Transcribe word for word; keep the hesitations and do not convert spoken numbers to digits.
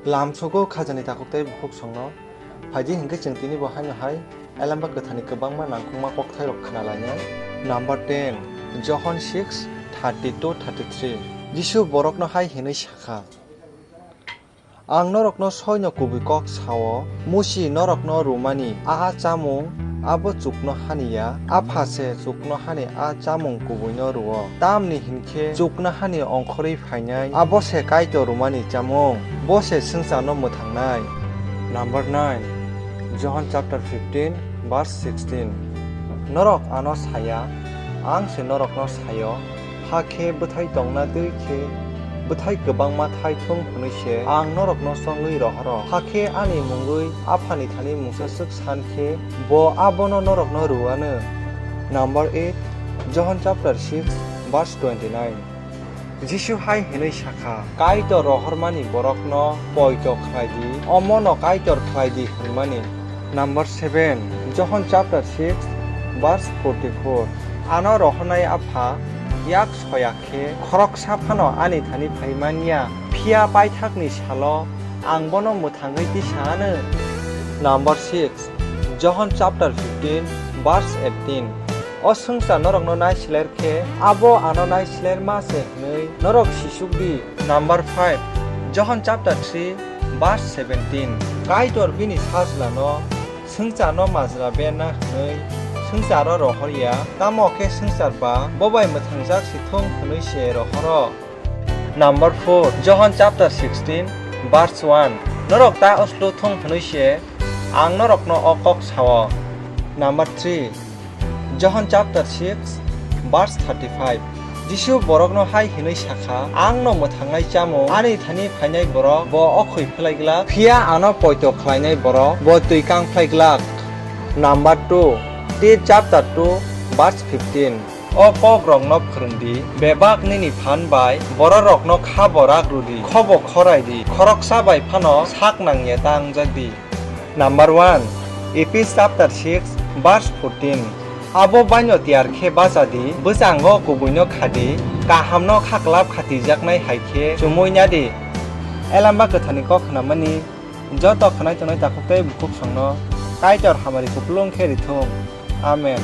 Lamsogo khajani takhuk tei bukhuk songno. Phaidi hinkhe chwng tini bo haino hai Elamba Kwtharni kwbangma nangkukma kokthairok khna lainai. Number ten, Johon six, thirty-two, thirty-three. Jisu borokno hai hwnwi sakha, Ang norokno soino kubui kok sao, Musi norokno rwmani a chamung abo chuknohani ya, Apha se chuknohani a chamung kubuino rwo. Tamni hinkhe chuknohani ongkhorwi phainai abo se Kaitor rwmani chamung, bo se swngcharno mwthangnai. Number nine, Johon chapter fifteen, verse sixteen. Norok ano saya, ang se norokno sayo, hakhe bwthai tongna twi khe bwthai kwbangma thai thung hwnwi se ang norokno chongwi rohoro. Hakhe ani mungwi Aphani thani mungsa swk san khe bo abono norokno rwuano. Number eight, Johon chapter six, verse twenty-nine. Jisu hai hwnwi sakha, Kaitor rohormani borokno poito khlai di, omono Kaitor khlai di hwnmani. Number seven, Johon chapter six, verse forty-four. Ano rohornai Apha yak soya khe khoroksa phano ani thani phai man ya, phiya paithakni salo ang bono mwthangwi tisa anw. Number six, Johon chapter fifteen, verse eighteen. O swngchar norokno naisiler khe abo ano naisilerma se hwnwi norok sisuk di. Number five, Johon chapter three, verse seventeen. Kaitor bini sajlano swngcharno majra berna hwnwi swngcharo rohor ya, tamo khe swngchar ba bo bai mwthangjak si thung hwnwi se rohoro. Number four, Johon chapter sixteen, verse one. Norok ta uslu thung hwnwi se ang norokno o kok sao. Number three, Johon chapter six, verse thirty-five. Jisu borokno hai hwnwi sakha, Angno mwthangnai chamung ani thani phainai borok bo okhoi phlai glak, phiya ano poito khlainai borok bo twi kang phlai glak. Number two, Tit chapter two, verse fifteen. O kokrokno phrwng di, bebak nini phan bai bororokno kha borak rw di, khobo khorai di, khoroksa bai phano sak nangya ta wngjak di. Number one, Ephis chapter six, verse fourteen. Abo baino tiyar khe bacha di, bwskango kubuino kha di, kahamno kha kwlap khatijaknai hai khe chumui na di. Elamba Kwtharni kok khnamani joto khwnai tongnai takhuk tei bukhuk songno Kaitor hamari kupulung khe rithung. Amen.